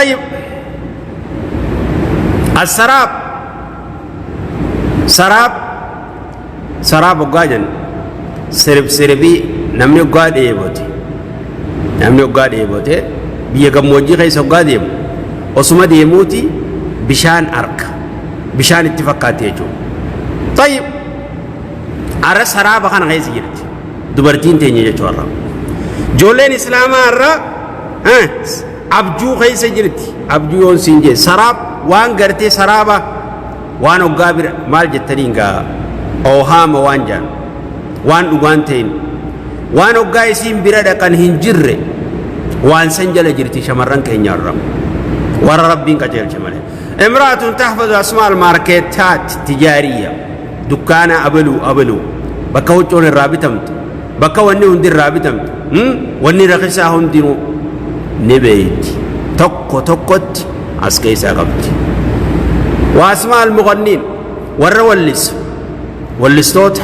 طيب السراب سراب سراب hoggaa jennu sirib siribii namni hoggaa dheebote namni hoggaa dheebote biyya gammoojjii keessa hoggaa deemu osuma deemuuti bishaan arka bishaan itti fakkaate jechuudha. طيب arra saraaba kana keessa jirti dubartiin teenya jechuudha. Ijoolleen islaamaa har'a abjuu keessa jirti. Abjuu yoon siin jee saraab waan gartee saraaba waan hoggaa bira maal jettaniin gaa oohaama waan jaan waan dhugaan ta'in waan hoggaa isiin bira dhaqan hin jirre waan san jala jirti shamarran keenya irra warra rabbiin qajeelche malee. امرأة تحفظ أسماء الماركتات التجارية دكانة أبلو أبلو bakka huccuun irraa bitamtu bakka wanni hundi irraa bitamtu wanni rakisaa hundinuu ni beeyti tokko tokkotti as keessaa qabdi. وأسماء المغنين warra wallisu wallistoota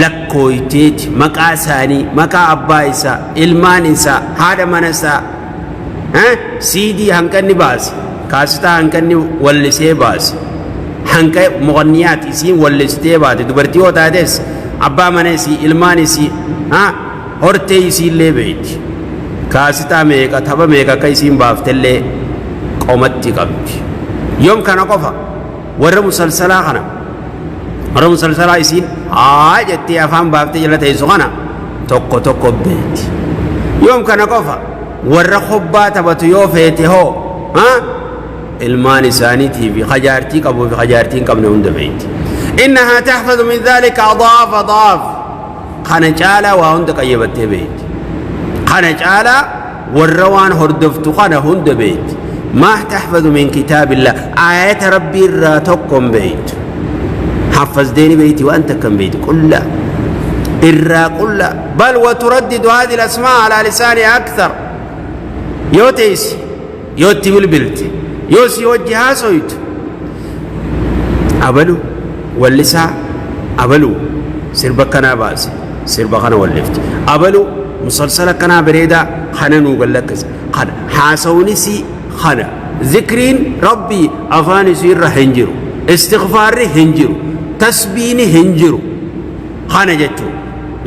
lakkooyteeti maqaa isaanii maqaa abbaa isaa ilmaan isaa haadha mana isaa siidii hanqanni baase kaasitaa hanqanni wallisee baase hanqa muqanniyaat isiin wallistee baate dubartii yoo taates abbaa mana isii ilmaan isii hortee isiillee beeyti kaasitaa meeqa tapha meeqa akka isiin baaftellee qomatti qabdi. Yoom kana qofa warra musalsalaa kana warra musalsalaa isiin haa jettee afaan baaftee jala teessu kana tokko tokko beeyti. Yoom kana qofa warra kubbaa taphatu yoo feete hoo ilmaan isaaniitii fi hajaartii qabuu fi hajaartii hin qabne hunda beeyti. إنها تحفظ من ذلك أضعاف أضعاف kana caalaa waa hunda qayyabattee beeyti. Kana caalaa warra waan hordoftu kana hunda beeyti. ما تحفظ من كتاب الله آية ربي irraa tokko hin beeytu. حفظ ديني بيتي وأنت كم بيتي قل لا إرا قل لا بل وتردد هذه الأسماء على لسانها أكثر يوتيس يوتي بالبلت يوسي وجهها سويت أبلو واللسا أبلو سربا كنا باس سربا كنا ولفت أبلو مسلسل كنا بريدا خننو قال لك خنا حاسوني خنا ذكرين ربي أفاني سير هنجرو استغفار هنجرو تسبيني هنجرو خنا جتو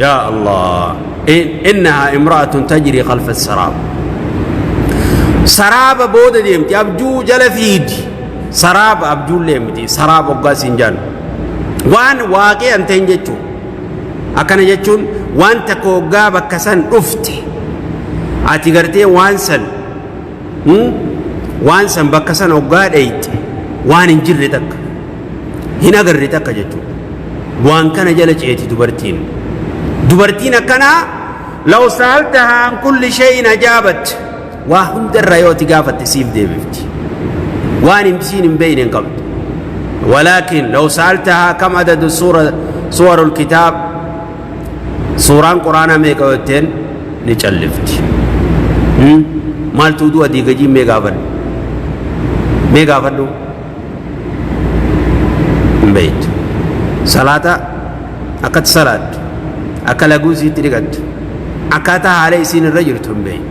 يا الله. إنها امرأة تجري خلف السراب سراب بود ديمتي أبجو جل فيدي سراب أبجو ليمتي سراب وقاسين وان واقع أنتين جتو أكن جتون وان تكو غابة كسن أفتي أتيغرتي وان سن waan san bakka san hoggaa dheeyte waan hin jirre takka hin agarre takka jechuudha. Waan kana jala ceeti dubartiin. Dubartiin akkanaa law sa'altahaa an kulli shay'in ajaabat waa hundarraa yoo ati gaafatte siif deebifti. Waan isiin hin beeyne hin qabdu. ولكن لو سألتها كم عدد السورة سور الكتاب سوران قرآن ميقا وتين نجلفت. مال تودو أدي گجي ميقا فدو ميقا فدو بيت صلاة أكت صلاة أكا لغوزي تريقت أكاتا حالي سين الرجل تم بيت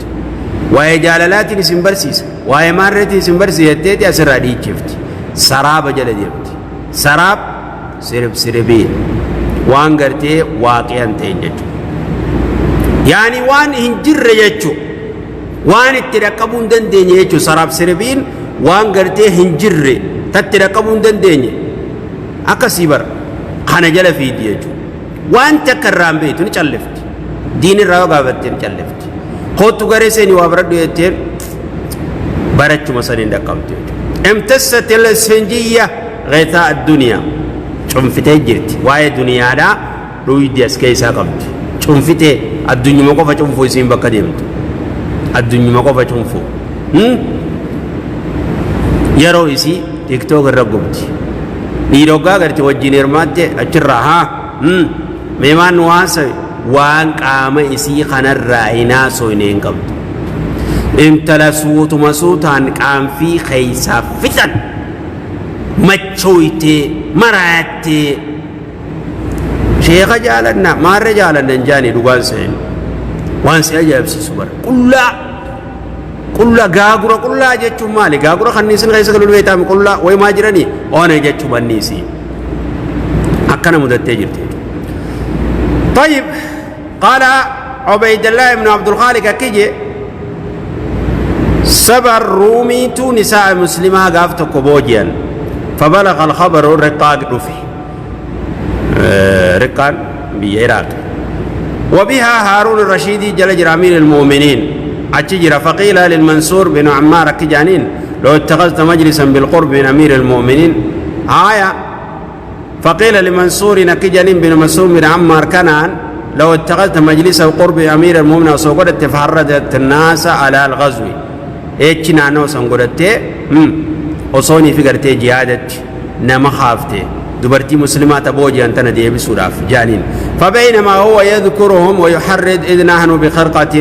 waa'ee jaalalaatiin isin barsiisa waa'ee maarreetiin isin barsiisa jetteeti asirraa dhiichifti. Saraaba jala deemti. Saraab sirib siribii waan gartee waaqiyaan ta'in jechuudha. Yaani waan hin jirre jechuudha. Waan itti dhaqqabuu hin dandeenye jechuudha. Saraab siribiin waan gartee hin jirre tatti dhaqqabuu hin dandeenye akkasii bara kana jala fiidi jechuudha. Waan takka irraa hin beektu ni callifti. Diin irraa yoo gaafatte ni callifti. Kootu garee seenii waa baradhu jetteen barachuma saniin dhaqqabdu jechuudha. امتست الاسفنجية غثاء الدنيا cunfitee jirti waa'ee duniyaadhaa dhuydi as keessaa qabdi cunfitee addunyuma qofa cunfuu isiin bakka deemtu addunyuma qofa cunfuu yeroo isii TikTok irra gubdi dhiiroggaa garte wajjin hirmaatte achirraa haa meemaan nu haasawe waan qaama isii kanarraa hin haasoyne hin qabdu. Intala suutuma suutaan qaanfii keeysaa fixan machooytee maraattee sheeka jaalanna maarra jaalanna hin jaanii dhugaan seen waan si ajaa'ibsiisu bara qullaa Qullaa gaagura qullaa jechuun maali? Gaagura kanniisin keessa galu beektaami qullaa wayimaa jiranii oona jechuun banniisi. Akkana mudattee jirti. طيب قال عبيد الله بن عبد الخالق كيجي سبع الرومي تو نساء مسلمة قافت كوبوجيا فبلغ الخبر رقاق رفي رقان بعراق وبها هارون الرشيد جل أمير المؤمنين أتجر فقيل للمنصور بن عمار كجانين لو اتخذت مجلسا بالقرب من أمير المؤمنين آية فقيل لمنصور نكجانين بن منصور بن عمار كنان لو اتخذت مجلسا قرب أمير المؤمنين وسوقدت فحردت الناس على الغزو إيش نانو سنقدت وصوني فكرتي جهادت نما خافتي دبرتي مسلمات أبوجي أنت ندي بسوراف جانين فبينما هو يذكرهم ويحرد إذ نحن بخرقة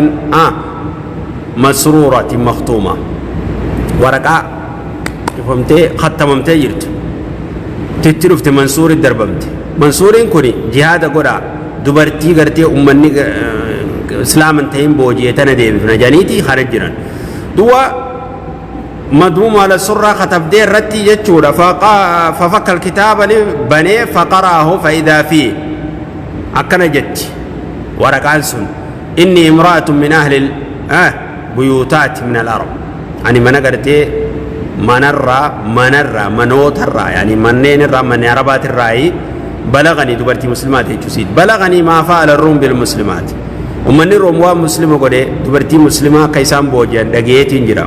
مسرورة مختومة ورقة فهمتي ختممتي جرت تترفت منصور الدربمت منصور كوني جهاد قرا دبرتي قرتي أمني إسلام انتهين بوجي تندي بفنجانيتي خارج جران دوا مضموم على السرة ختف دير رتي جتشورة ففك الكتاب بني فقرأه فإذا فيه أكن جت ورقان سن إني امرأة من أهل بيوتات من العرب يعني من قرتي منرى منوترى يعني منين الرا من عربات الرأي بلغني دبرتي مسلمات جسيد بلغني ما فعل الروم بالمسلمات ومن الروم ومسلمة قد دبرتي مسلمة كيسان بوجان دقيتين جرا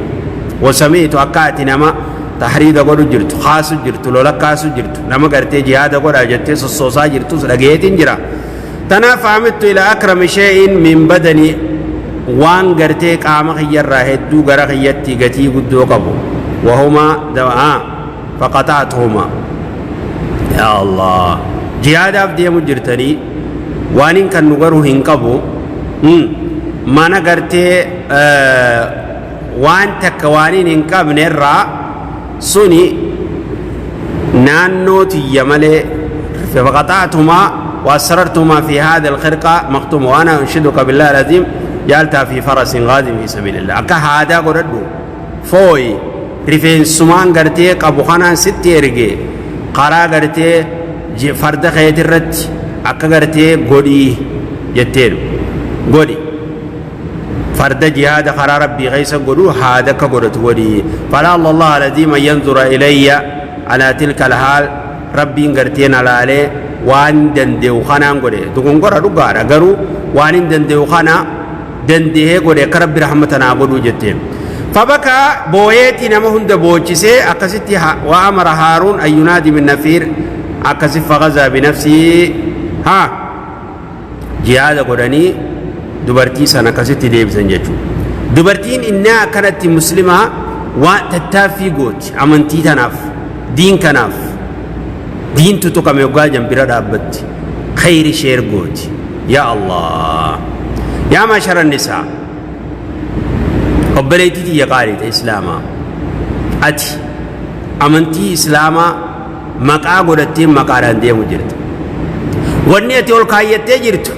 وسمعت أكاتي نما تحريض قد جرت خاص جرت لولا كاس جرت نما قرتي جهاد قد أجتي سوسا جرت دقيتين جرا تنافعمت إلى أكرم شيء من بدني وان قرتي قام خير راهدو غرا خيتي غتي قدو قبو وهما دواء فقطعتهما يا الله جهاد أفدي مجرتني وانين كان نغرو هنقبو ما نغرتي وان تكوانين هنقب نرى سني نانو تيمالي فقطعتهما وأسررتهما في هذا الخرقة مختوم وأنا أنشدك بالله العظيم جعلتها في فرس غازم في سبيل الله أكا هذا قردو فوي رفين سمان قرتي قبو خانا ست يرقي قرا قرتي فرد خيط الرت أكا قرتي قولي جتين قولي فرد جهاد قرا ربي غيسا قولو هذا كقولت قولي فلا الله الذي من ينظر إلي على تلك الحال ربي قرتين على عليه وان دندو خانا قولي تقول قرا رقارا قرو وان دندو خانا دنديه قولي كرب رحمتنا قولو جتين فبكى بويتي نمهند بوجسي أكستي وأمر هارون أن ينادي من نفير أكسف فغزا بنفسه ها جهاد قراني دبرتي سنة كستي ديبسن جتشو دبرتين إنها كانت مسلمة وتتافي قوت أمنتي تناف دين كناف دين تتوكا ميوغا جنبرا دابت خير شير قوت يا الله يا معشر النساء obboleettii tiyya qaaliidha islaamaa ati amantii islaamaa maqaa godhattee maqaadhaan deemu jirta wanni ati ol kaayyattee jirtu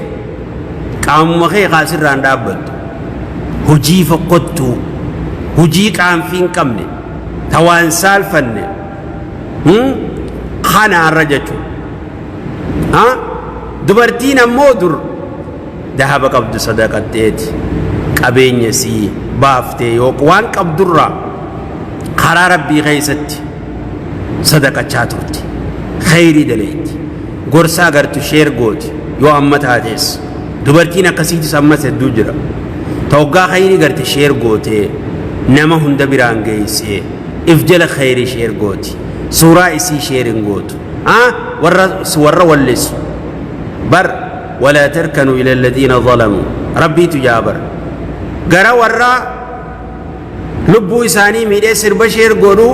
qaamuma kee kaasirraan dhaabbattu hojii fokkottuu hojii qaanfii hin qabne tawaan saalfanne kanaarra jechuudha dubartiin ammoo dur dahaba qabdu sadaqatteeti qabeenya sii baaftee yoo waan qabdurraa karaa rabbii keessatti sadaqachaa turte khayrii daleetti gorsaa gartu sheer gooti yoo amma taates dubartiin akkasiitis ammas hedduu jira toggaa khayrii garte sheer gootee nama hunda biraan geessee if jala khayrii sheer gooti suuraa isii sheerin gootu warra wallisu bar walaa tarkanuu ila alladhiina zalamuu rabbiitu jaabar gara warra lubbuu isaanii miidhee sirba sheer godhuu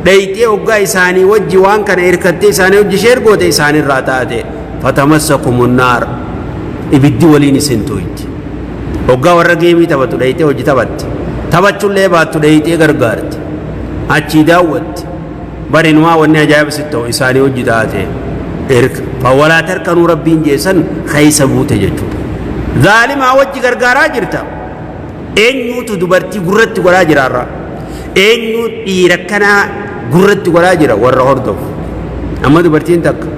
dhayxee hoggaa isaanii wajji waan kana hirkattee isaanii wajji sheer goote isaanirraa taate fatamassakumu naar ibiddi waliin isin tuuyti hoggaa warra geemii taphatu dhayxee hojii taphatte taphachuullee baattu dhayxee gargaarte achii daawwatte barinumaa wanni ajaa'iba sitti ta'u isaanii wajji taate erga fawalaa tarkanuu rabbiin jeessan keessa buute jechuudha zaalimaa wajji gargaaraa jirta. Eenyuutu dubartii gurratti godhaa jira har'a? Eenyu dhiira kanaa gurratti godhaa jira warra hordofu? Amma dubartiin takka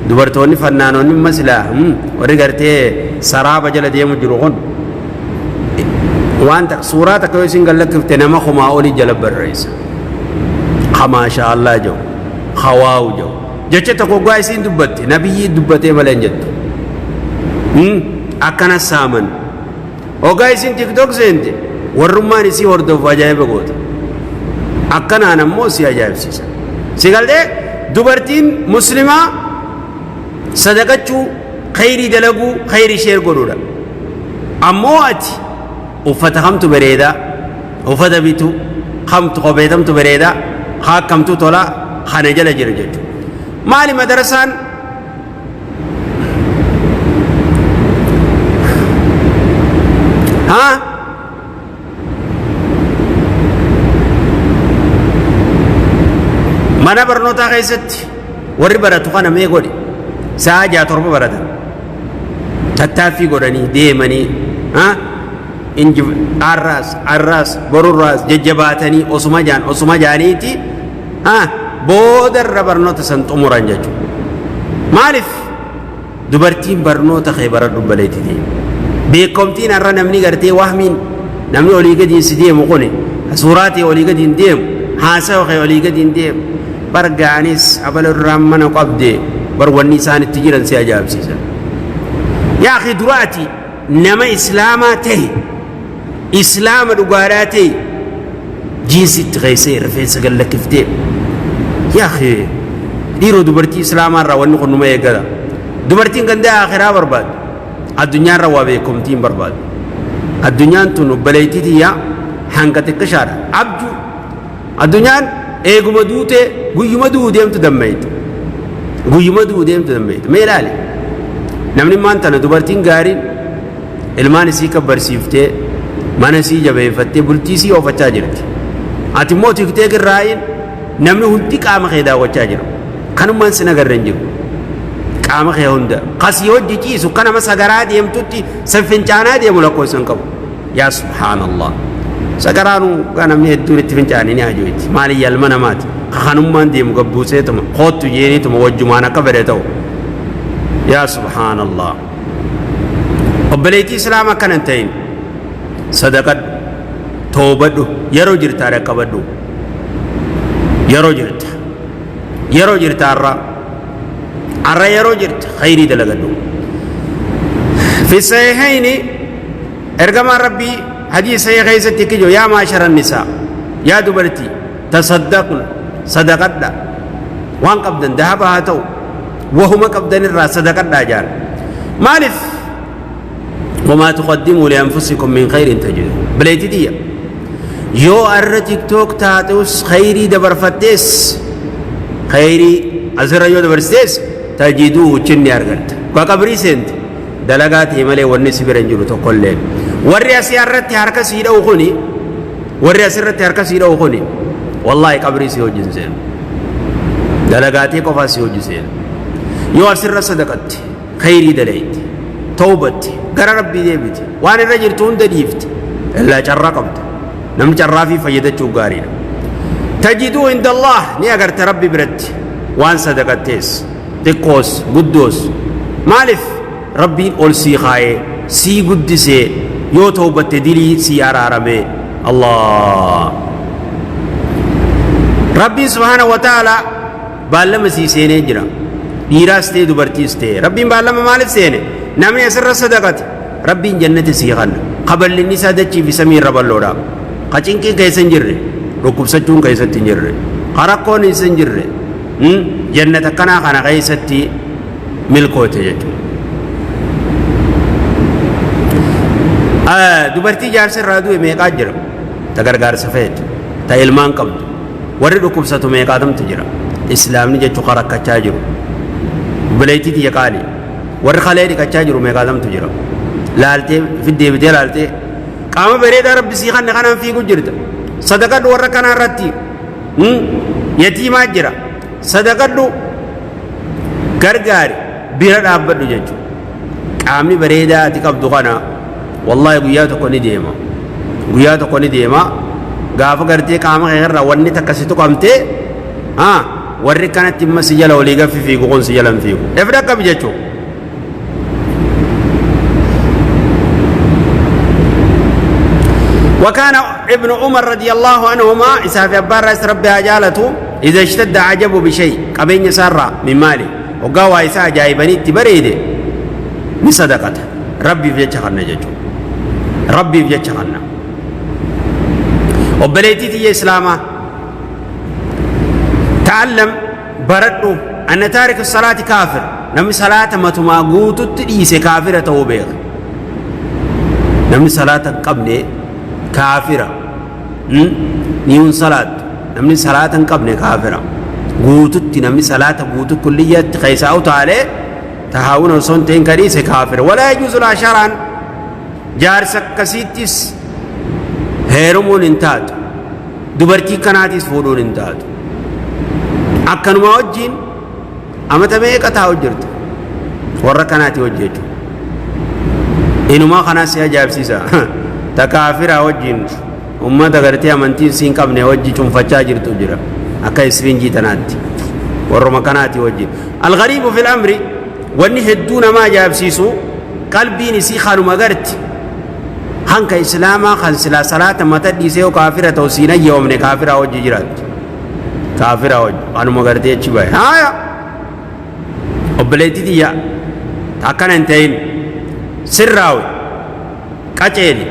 dubartoonni fannaanonni amma silaa warri gartee saraaba jala deemu jiru kun waan takka suuraa takka yoo isin gallakkifte nama kumaa olii jala barreessa. Ka maashaa Allah jedhu, ka waaw jedhu. Jecha tokko oggaa isiin dubbatte nabiyyii dubbatee malee hin jettu. Akkana saaman. Oggaa isiin tiktok seente warrummaan isii hordofu ajaa'iba goota. Akkanaan ammoo si ajaa'ibsiisa. Si galtee dubartiin muslimaa sadaqachuu, khayrii dalaguu, khayrii sheer godhuudha. Ammoo ati uffata kamtu bareedaa, uffata bituu, kamtu kophee kamtu bareedaa, haa kamtu tolaa kana jala jira jechuudha. Maali madarasaan haa mana barnootaa keessatti warri baratu kana mee godhi sa'a 6 7 baratan tattaaffii godhanii deemanii arraas arraas borurraas jajjabaatanii osuma jaan osuma jaaniiti boodarra barnoota san xumuran jechuudha. Maaliif dubartiin barnoota kee baradhu baleetti ta'e beekomtiin har'a namni gartee wahmiin namni olii gadiin si deemu kuni suuraa ta'e olii gadiin deemu haasawa kee olii gadiin deemu bargaanis abala irraan mana qabde bar wanni isaan itti jiran si ajaa'ibsiisan. Yaa akhi dura ati nama islaamaa ta'e islaama dhugaadhaa ta'e jiinsi itti keessee rifeensa gad lakkiftee yaa akhi dhiiroo dubartii islaamaa irraa wanni kun numa eeggata. Dubartiin ganda akhiraa barbaaddu addunyaa irra waa beekumtii hin barbaaddu. Addunyaan tun obboleettii tiyyaa hanga xiqqishaadha. Abjuu addunyaan eeguma duutee guyyuma du'uu deemtu dammeeyte. Guyyuma du'uu deemtu dammeeyte. Mee ilaali. Namni maan tana dubartiin gaariin ilmaan isii kabbarsiiftee mana isii jabeeffattee bultii isii oofachaa jirti. Ati immoo tikteek irraayin namni hundi qaama kee daawwachaa jira. Kanummaan sin agarre hin jiru. Qaama kee hunda. Kasii hojii ciisu kan nama sagaraa deemtutti san fincaanaa deemu lakkoofsa hin qabu. Yaa subhaanallah. Sagaraanuu gaa namni hedduun itti fincaanii ni ajoyti. Maali yalma namaati. Kanummaan deemu gabbuuseetuma koottu jeeniituma wajjumaan akka fedhe ta'u. Yaa subhaanallah. Obboleettii Islaama akkana hin ta'in. Sadaqadhu. Toobadhu. Yeroo jirtaa dhaqqabadhu. Yeroo jirta. Yeroo jirta har'a. Har'a yeroo jirta khayrii dalagadhu. Fi sahihaini ergamaan Rabbii hadiisa sahih keessatti kijo yaa maashara nisaa yaa dubartii tasaddaqna sadaqadha waan qabdan dahaba haa ta'u wahuma qabdan irraa sadaqadhaa jaan maaliif wamaa tuqaddimuu lianfusikum min khayrin tajidu bileetii tiyya yoo arra tiktook taatus khayrii dabarfattees khayrii asirra yoo dabarsitees tajiduu chinni argatta ka qabrii seente dalagaa ta'e malee wanni si bira hin jiru tokkollee warri asii irratti harka sii dha'u kuni warri asirratti harka sii dha'u kuni wallaahi qabrii si wajjin seenu dalagaa ta'e qofaa si wajjin seenu yoo asirra sadaqatte khayrii dalayte tawbatte gara rabbii deebite waan irra jirtu hunda dhiifte illaa carraa qabda namni carraa fi fayyadachuuf gaariidha tajiduu inda allah ni agarta rabbi biratti waan sadaqattees xiqqoos guddoos maaliif rabbiin ol sii kaayee sii guddisee yoo tawbatte dilii sii araaramee allah rabbiin subhaana wa ta'ala baallama sii seenee jira dhiiraas ta'e dubartiis ta'e rabbiin baallama maaliif seene namni asirra sadaqate rabbiin jannata sii kanna kaballinni isaa dachii fi samii irra bal'oodha ka cinqiin keessa hin jirre dhukkubsachuun keessatti hin jirre ka rakkoon keessa hin jirre jannata akkanaa kana keessatti milkoote jechuudha. Dubartii jaarsa irraa du'e meeqaa jira ta gargaarsa feetu ta ilmaan qabdu warri dhukkubsatu meeqaatamtu jira islaamni jechuun kan rakkachaa jiru obboleettii tiyya qaali warri kalee dhiqachaa jiru meeqaatamtu jira laaltee fiddeebitee laaltee qaama bareedaa rabbi sii kanne kanaan fiigu jirta sadaqadhu warra kanaa irratti yatiimaa jira sadaqadhu gargaari bira dhaabbadhu jechuudha qaamni bareedaa ati qabdu kana wallaahi guyyaa tokko ni deema. Guyyaa tokko ni deema. Gaafa gartee qaama kee irraa wanni takka si tuqamtee warri kanatti imma si jala olii gaffi fiigu kun si jala hin fiigu. If dhaqqabi jechuudha. وكان ابن عمر رضي الله عنهما إساف أبار رأس ربي أجالته إذا اشتد عجبه بشيء قبين سارة من مالي وقاوى إساء جايبني تبريد بصدقته ربي في جهنم ججو ربي في جهنم وبليتي تي إسلاما تعلم بردو أن تارك الصلاة كافر نمي صلاة ما تماغوت تديس كافرة توبيخ نمي صلاة قبل كافرة نيون صلاة نمني صلاة قبل كافرة قوتت نمني صلاة قوت كلية خيساو تعالى تهاون وصنتين كريس كافر ولا يجوز العشران جار سكسيتس هيرمون انتات دبرتي كناتيس فودون انتات أكن ما وجين أما تبيك أتاوجرت ورا كناتي وجهته إنما خناس يا جاب سيسا تكافر وجين أمة غرتي أمنتي سين قبل وجه شوم فشاجر تجرا أكا إسفنجي تناتي ورا كناتي وجه الغريب في الأمر وإني هدونا ما جاب سيسو قلبي نسي خانو ما غرت هنك إسلاما خان سلا صلاة ما تدي سيو كافرة توسينا يوم نكافرة وجه جرات كافرة وجه خانو ما غرتي أتشبه هايا وبليتي دي تاكن انتين سراوي قچيلي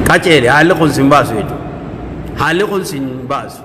قچيلي حالي كون سنباسو يجو حالي كون سنباسو.